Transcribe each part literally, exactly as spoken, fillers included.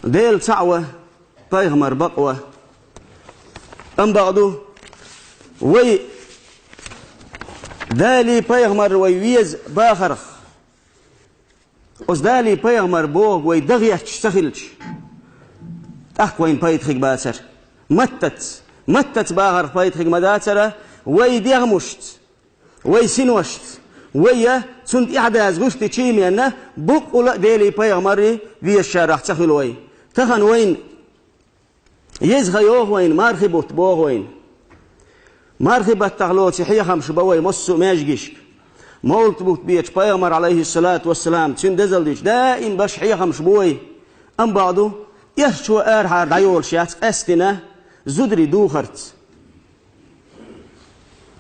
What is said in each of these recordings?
Дела цхьаъ ва, пайхамар бакъ ва. Амма бакъ ду, вай Дали пайхамар вай веза бахарх, оцу Дали пайхамар бохург вай дан гӀерташ ца хилча, тӀаккха вайна пайда хиг бацара. Маттаца, маттаца бахарх пайда хиг ма дацара, вай дегӀмашца, вай синошца, вай я цунна тӀаьхьадаза гӀуьртича а менна, бакъволуш а Дели пайхамарий везачарах ца хуьлу вай. Тахана вайна еза хан йоху вайна, мархи бутт боху вайна. Мархи баттахь лоцу хьехамаш бан вай массо а маьждигашка. Мовлат бутт бечу пайхамар, алейхиссалату вассалам, цуьнан дезал дича даим баш хьехамаш бу вай. Амма бакъ ду, эрчо арахьара дӀайолуш яц къаьстина зударий духарца.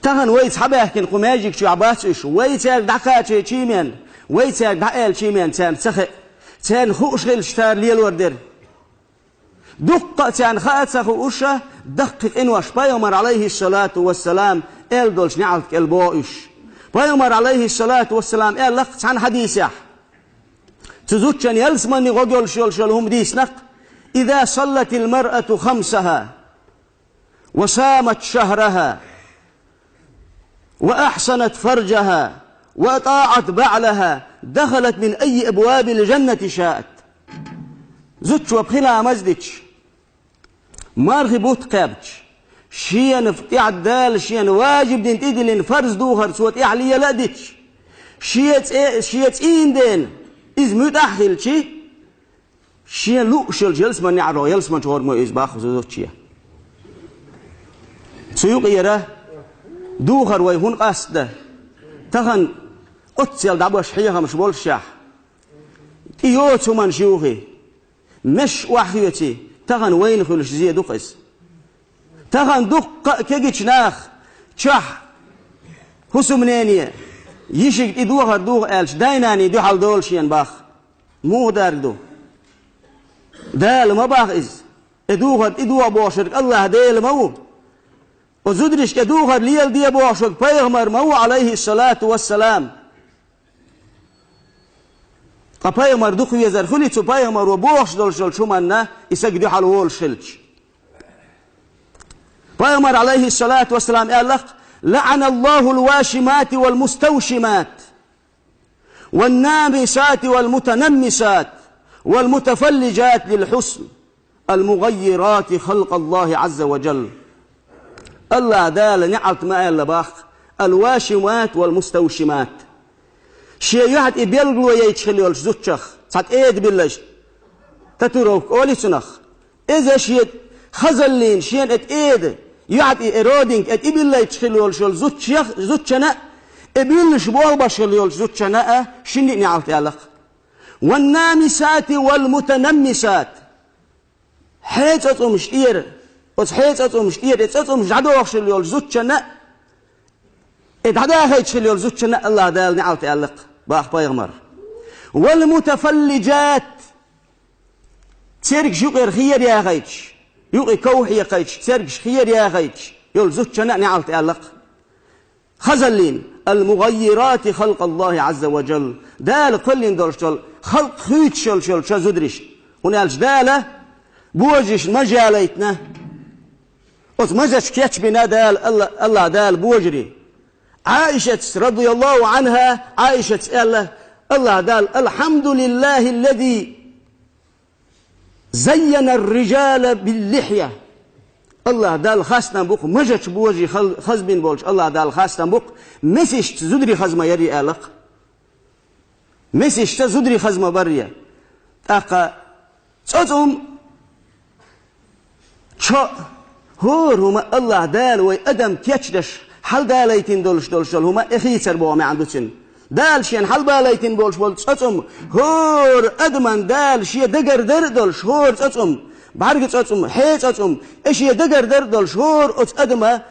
Тахана вай цхьабаьхкина кху маьждиг чохь бац уьш, вай цаьрга дӀакхачийча а менна, вай цаьрга дӀааьлча а менна царна ца хаьа. Царна хууш хилча цара лелор дара. Дуккха а царна хаа ца хууш, даккхий къинош пайхамар, алейхиссалату вассалам, аьлла долчу неӀалт кӀел боху уьш. Пайхамар, алейхиссалату вассалам, аьлла-кх цхьана хьадисехь. Цу зудчун ялсаманин гӀо йолуш йолуш йолу хӀума дийцина-кх: «Иза саллатил маръату хамсаха, ва самат шахраха, ва ахьсанат фарджаха, ва атаӀат баӀлаха, дахалат мин айи абвабил жаннати шаат». Зудчо пхи ламаз дича, мархи бутт кхаьбча, шена тӀехь Дала шена важиб дина тӀедиллина фарз духар цо тӀехь лела а дича, шен цӀе-, шен цӀийнан дена иза муьтӀахь а хилчи, шен лууш йолчу ялсаманин неӀарехь, ялсаманчу гӀормойо иза боху зудчо. Цу юкъера духар вай хӀунда къастадан? Тахана оццул дӀабаш хьехамаш боллушехь, тӀе йоцу хӀуманаш юхий, меш охьахоьций, тахана вайна хуьлуш зен ду-кх иза. Тахана дуккха а кегийчу наха чохь хӀусамнене, йишига тӀе духар духа аьлча, дай-наний дуьхьал долу шена боху. Муха дерг ду? Дала ма боху иза. И духар тӀедуха бохург АллахӀ Дела ма ву. Оцу зударшка и духар леладе бохург пайхамар ма ву, алейхиссалату вассалам. Ткъа пайхамар дукха везар хуьлий, цу пайхамаро бохуш долуш долчу хӀуманна и стаг дуьхьал волуш хилча? Пайхамар, алейхиссалату вассалам, аьлла-кх: «ЛаӀаналлахул вашимати вал муставшимат, ван намисати вал мутанаммисат, вал мутафаллиджат лил хьусн, ал мугаййирати халкъаллахи Ӏазза ва джалл». АллахӀ Дала неӀалт ма аьлла боху: «Ал вашимат вал муставшимат». Шен юьхь тӀе билгало яйташ хилла йолчу зудчех, цхьа тӀеда биллачу, татуировка олий цунах. Иза шен хазаллина, шена и тӀеда, юьхь тӀе и родинка, и тӀебиллийташ хилла йолуш йолу зудчех, зудчунна а, и буьллуш болх беш хилла йолчу зудчунна а шинна а неӀалт аьлла-кх. «Ван намисати вал мутанаммисат». Хье цӀоцкъамаш тӀера, оцу хье цӀоцкъамаш тӀера и цӀоцкъамаш дӀадохуш хилла йолчу зудчунна а, и дӀадахийташ хилла йолу зудчунна а АллахӀ Дала неӀалт аьлла-кх, боху пайхамар. «Вал мутафаллиджат», цергаш юкъера хера яхийташ, юкъе ков хьекхийташ, цергаш хера яхийташ йолу зудчунна а неӀалт аьлла-кх. Хазаллин: «Ал мугаййирати халкъаллахи Ӏазза ва джалл». Дала кхоьллина долуш долу халкъ хуьйцуш йолуш йолу шен зударш. ХӀунда аьлча Дала божаршна маж ялийтина. Оцу мажаша кечбина Дала, Алла-, АллахӀ Дала божарий. Ӏаишатс, радияллаху Ӏанха, Ӏаишатс аьлла: АллахӀ Дала: «Алхьамдулиллахиллази заййана ар-риджала биллихья». АллахӀ Далла хастам бу-кх, мажачу божарий хал-, хазбина болчу АллахӀ Далла хастам бу-кх, месашца зударий хаза ма ярий аьлла-кх. Месашца зударий хаза ма барий. ТӀаккха цӀоцкъам, чо, хӀора хӀума АллахӀ Дала вай адам кечдеш хьалдалийтина долуш долуш долу хӀума и хийцар боху маьӀна ду цуьнан. Дала шена хьалбалийтина болуш болу цӀоцкъам, хӀора адаман Дала шен дагара дар а долуш, хӀора цӀоцкъам, бӀаьрга цӀоцкъам, хье цӀоцкъам, и шен дагара дар а долуш, хӀора оцу адама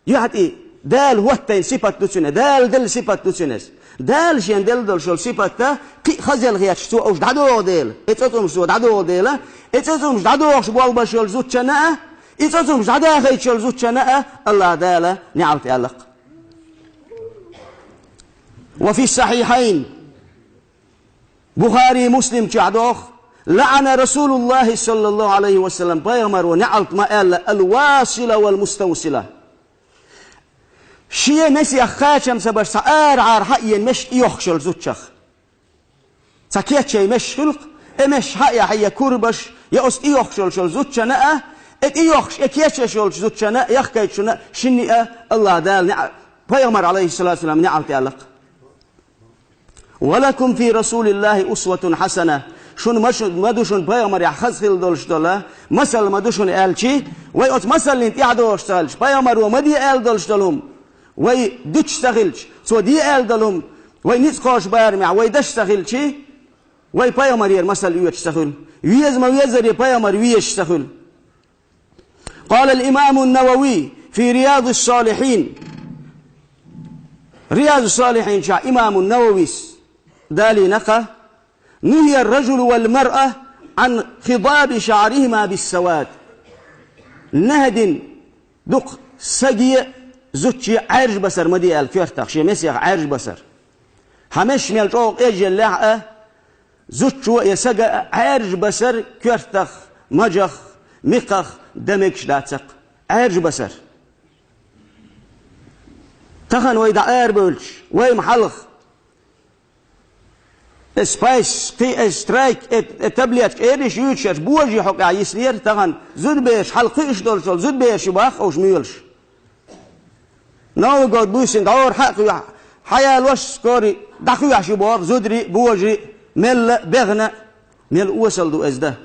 юьхь тӀе Дала хӀоттайна сипат ду цуьнан, Дала делла сипат ду цуьнан иза. Дала шена делла долуш йолу сипатта кхин а хазъелла хеташ цо уьш дӀадоху дела, и цӀоцкъамаш цо дӀадоху дела, и цӀоцкъамаш дӀадохуш болх беш йолу зудчунна а, и цӀоцкъамаш дӀадахийташ йолу зудчунна а АллахӀ Дала неӀалт аьлла-кх. Ва фи сахьихьайн, Бухари, Муслим чохь доху: لعن رسول الله صلى الله عليه وسلم, пайхамаро неӀалт ма аьлла, الواصلة والمستوصلة. Шен месех кхачам ца беш, цхьа арахьара хьаена меш тӀейохкаш йолчу зудчех. Цхьа кечъяй меш хуьлу-кх, и меш хьаяхьа я курбаш, я оцу тӀейохкаш йолчу зудчунна а, и тӀейохкаш, и кечъеш йолчу зудчунна а, яхкайчунна а, шинна а АллахӀ Дала неӀ-, пайхамар, алейхиссалату вассалам, неӀалт аьлла-кх. ولكم في رسول الله أسوة حسنة. Шуна ма шу-, ма ду шуна пайхамарехь хаза хила долуш долу, масал ма ду шуна аьлчи, вай оцу масаллин тӀаьхьа догӀуш ца хилча, пайхамаро ма де аьлла долуш долу хӀума вай дуьтуш ца хилча, цо де аьлла долу хӀума вай ницкъ кхочу барамехь вай деш ца хилчи, вай пайхамарера масал оьцуш ца хуьлу. Веза ма везаре пайхамар везаш ца хуьлу. قال الإمام النووي في رياض الصالحين. Риязу-с-Салихьин чохь имаму Нававис далийна-кх: نهي الرجل والمرأة عن خضاب شعرهما بالسواد. Нахьдин ду-кх саге а, зудче а Ӏаьржа басар ма де аьлла коьртах, шен месех Ӏаьржа басар. Хьан меш мел чӀогӀа къежъеллехь а, зудчо а, я сага а Ӏаьржа басар коьртах, мажах, мекхах дан мегаш дац-кх. Ӏаьржа басар. Тахана вай дӀа арабевлча, вай-м хьалха эс пайс, кхин эс трайк, э, э, таблетка, эриш юьйцуш ерш божий хьокъехь йиснера, тахана зудабераш, хьалха кхуьуш долуш долу зудабераш ю боху-кх уьш муьйлуш. Новый год буьйсина дӀора хьа а кхоьхьу, хьаялош скорый дӀакхоьхьуш ю боху зударий а, божарий а, мелла а, бехна а. Мел осал ду иза дан.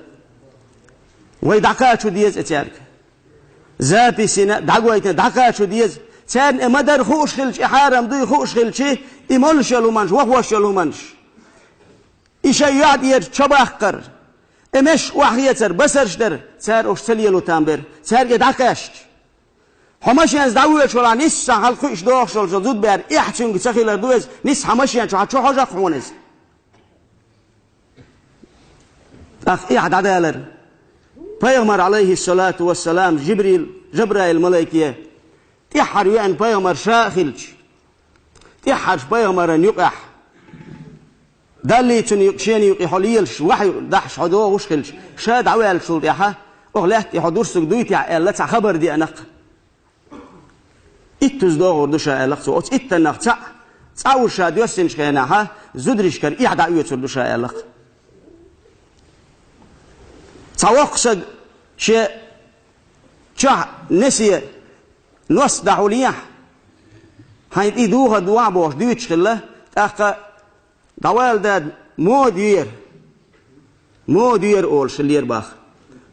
Вай дӀакхачо деза и цаьрга. Записина, дӀагойтина, дӀакхачо деза. Царна и ма-дарра хууш хилча, и хьарам дуй хууш хилчи, и молуш йолу хӀуманаш, вахош йолу хӀуманаш. И шайн йоӀ тӀера чабаккхар, и меш охьахецар, басарш дар, цара уьш ца лело там бер, цаьрга и дӀакхаьчча. Хьо машенца дӀавоьдуш валахь, нисса хьалха кхуьуш догӀуш долчу зудбаьра эхь цуьнга ца хилар ду иза, нисса хьан машен чу, хьан чу хьожа-кх хьуна иза. ТӀаккха эхь дӀадалар. Пайхамар, алейхиссалату вассалам, Жибрил, Жабраил малайке тӀаьххьара веана пайхамар ша а хилча, тӀаьххьарчу пайхамаран юкъехь Даллий цунна юкъ-, шена юкъе хьо лелаш, вахьйу дахьаш хьо догӀуш хилча, ша дӀаваьллачул тӀаьхьа, оха лаьтта тӀе хьо дурсаг дуй техьа аьлла, цхьа хабар деанакх. Иттаза догӀур ду ша аьллакх цо. Оцу иттаннах цхьаъ, цхьаъ уьш ша доьссинчу хенахьа, зударшкара эхь дӀаоьцур ду ша аьллакх. Цхьа воккха саг шен чохь несе нос дӀахьулъехь, хьайн тӀе духар дохьа бохуш дуьйцуш хилла, тӀаккха дӀавала дада, мода яра. Мода яра олуш хиллера боху.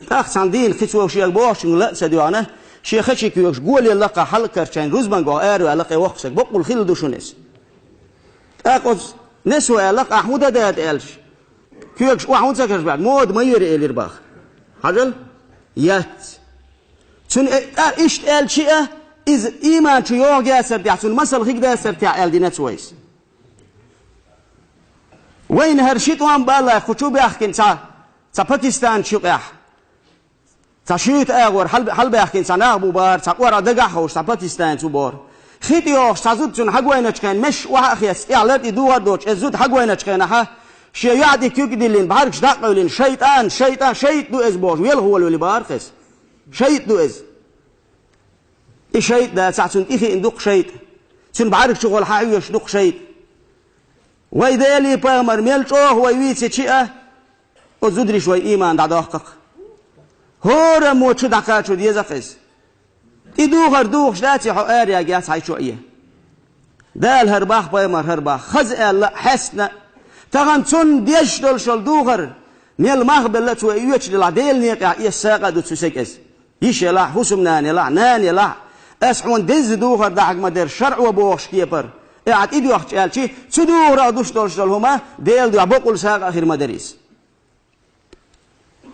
ТӀаккха цхьана дийнахь кхин цо шега бохучуьнга ла а ца доьгӀна, шен хачий куьйгаш голе лакха хьалакарчийна рузбанга араваьлла-кх и воккха саг, баккъалла хилла ду шуна иза. ТӀаккха оцу несо аьлла-кх: «Ахь хӀун дан, дада?» — аьлча, куьйгаш охьа хӀунда ца карчабаьлла, мода ма яра элира боху. Хьажал? Яц. Цуьнан э-, тӀа иштта аьлча а, иза ийман чу йогӀу гецар тӀехь, цуьнан масал хиг дацар тӀехь аьлла дина цо иза. Вайна хӀара ши тӀом баллай кху чу баьхкина цхьа, цхьа пакистанчу юкъехь. Цхьа шуьйта агӀор хьал-, хьалабаьхкина цхьа нах бу бара, цхьа кӀоргӀа дагахь а ховш, цхьа пакистанец ву бора. Хи тӀе йогӀуш цхьа зуда цунна хьагойначу хенахь, меш охьа а хецна, тӀехь лар тӀе духар а доцуш, иза зуда хьагойначу хенахьа, шен йоӀ тӀе куьг а диллина, бӀаьргаш дӀа а къевлина, шайтӀан, шайтӀан, шайтӀа ду иза бохуш, велха волавелла бара-кх иза. ШайтӀа ду иза. И шайтӀа дацахь, цунна тӀе хиъна ду-кх шайтӀа. Цуьнан бӀаьрга чухула хьан хьоьжуш ду-кх шайтӀа. Вай Делан пайхамар мел чӀогӀа вай вийцича а, оцу зударша вай ийман дӀадоккху-кх. ХӀораммо чу дӀакхачо деза-кх иза. И духар духуш дац, и хьо араяьлла яц хьайн чу а. Дала хӀара боху, пайхамар хӀара боху. Хаза аьлла а, хьаьстина а. Тахана цунна дезаш долуш йолу духар, мел мах белла а цо и оьцуш делахь, Делан некъехь эса сагӀа а ду цу стеган иза. Йиша елахь, хӀусамнана елахь, нана елахь, ас хьуна дезза духар дахьа ма дара шарӀо бохучу кепара. И ахь тӀедоьхча аьлчи, цу духарах дуьсуш долуш долу хӀума Делан дуьхьа бакъалла сагӀа а хир ма дара иза.